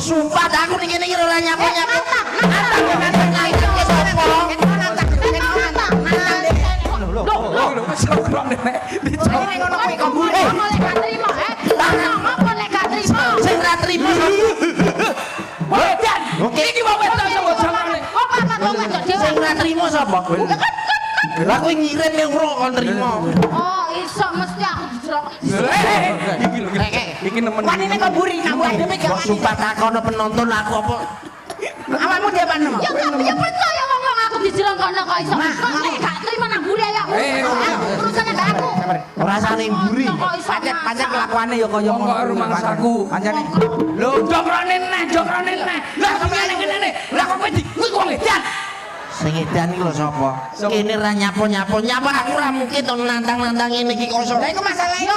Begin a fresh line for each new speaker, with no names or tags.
Sumpah ta aku ning kene iki ora nyapo-nyapo.
Nantang,
Nantang nantang sapa?
Nantang, nantang.
Lho lho, dicokrone nek dicok.
Ini ngono kuwi kok mburi.
Ngopo lek gak trimo, eh? Ngopo lek gak trimo?
Sing ra trimo sapa?
Wedan. Iki wong wedok sapa jongkrone?
Apa apa wong wedok dhewe?
Sing ra trimo sapa? Lah kowe ngirim ning ora kon trimo.
Oh, iso mesti aku dijerok.
Iki lho, iki. Iki nemen.
Wanine kok mburi, nak mbok ademe gak
Kok
wani.
sumpah takono penonton aku apa?
Awakmu dia apa
Ya gak ya percaya wong-wong aku dijerongkono kok iso. Kok lek gak trimo nang mburi ayo. Urusane mbak aku.
Ora sane mburi.
Kok iso
Pancen pancen kelakuane ya kaya
Wong kok rumangsaku.
Pancen
Lho, jongkrone neh, jongkrone neh. Lah kok ngene ngene. Lah kok kowe di kuwi wong edan.
Sing edan iki lho sapa? Kene ra nyapo-nyapo. Nyapa aku ora mungkin to nantang-nantang ngene iki kosong.
Lah iku masalahe.